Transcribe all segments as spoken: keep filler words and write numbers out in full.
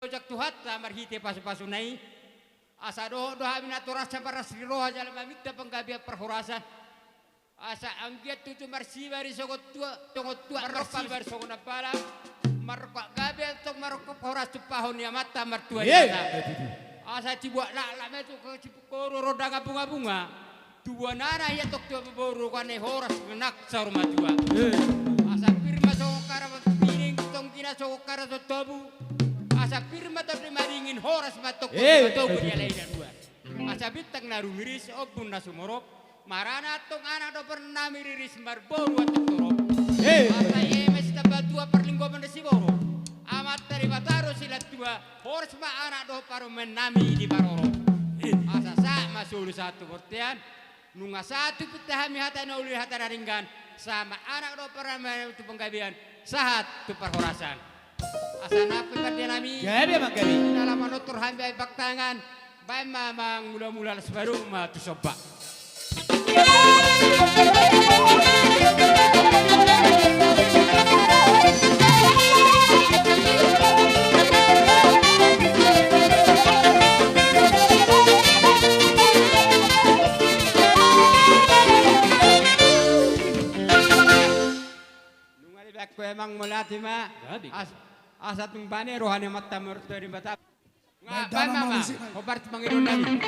Ojak Tuhanta marhite pasu-pasuna i. Asa dohot do hami natorasna paras ni roha jala maminta panggabean parhorasan. Asa anggiat tutu marsiba ri songon tua, songon tua marsiba ri songon ampala. Marrongkap gabe antong marrongkap horas tumpahon ni Amanta Martua Debata. Asa cibuat laklak ma tutu, cibuat koru rondang bunga-bunga. Tubuan anak ia tong tubuan boru, kan horas nang saur matua. Asa pir ma songon kara tonggina, songon kara tontobu. Asa pir ma tondi madingin, horas ma tong tondi matogu di alai na dua. Asa bintang na rumiris, ombun na sumorop. Marana antong anak dohot parmaen nami riris marboru antong torop. Asa ia ma sitamba tua parlinggoman ni siborok. Amanta Debata do silantua, horas ma anak dohot parmaen nami diparorot. Asa sahat ma solu sahat tu bontean. Nunga sahat tu pinta hami hata na uli hata na denggan, sahat ma anak dohot parmaen tu panggabean, sahat tu parhorasan. Asa nang pe pande nami. Gabe ma gabe. Na laho manortor hami baen pangtangan, baen ma mangula-mula las baru ma tu somba. Nunga dibaen ho emang mauliate ma. Asa tung bane roha ni Amanta Martua Debata. Nga baen ma ma. Hobar tu mangido nami.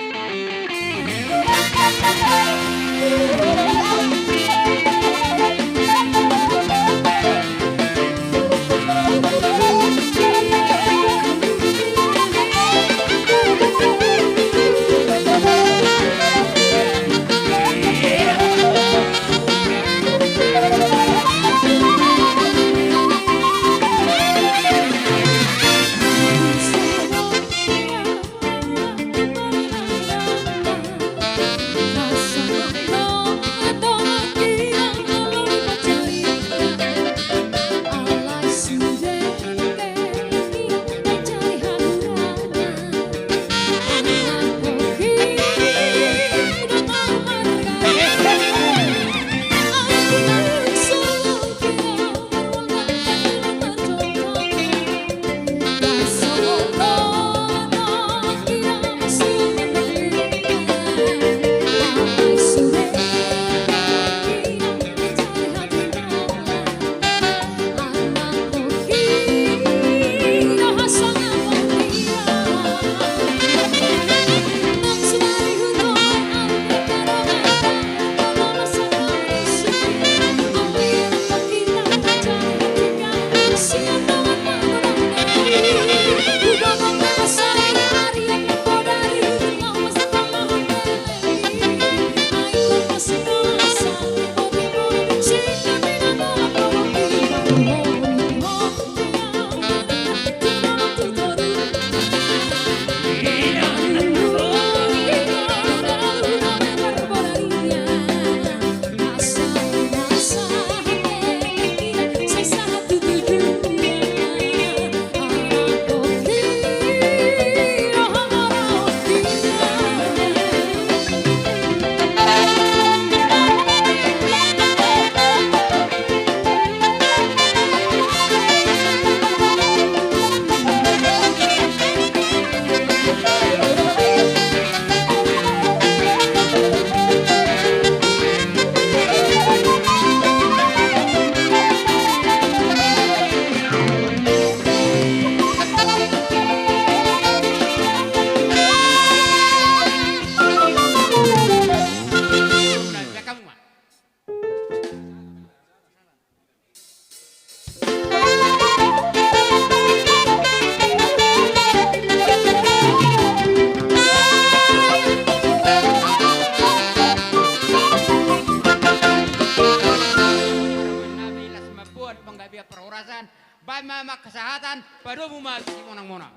Nami las mamboan panggabean parhorasan, baen ma angka sahatan, padomu ma simonang-monang.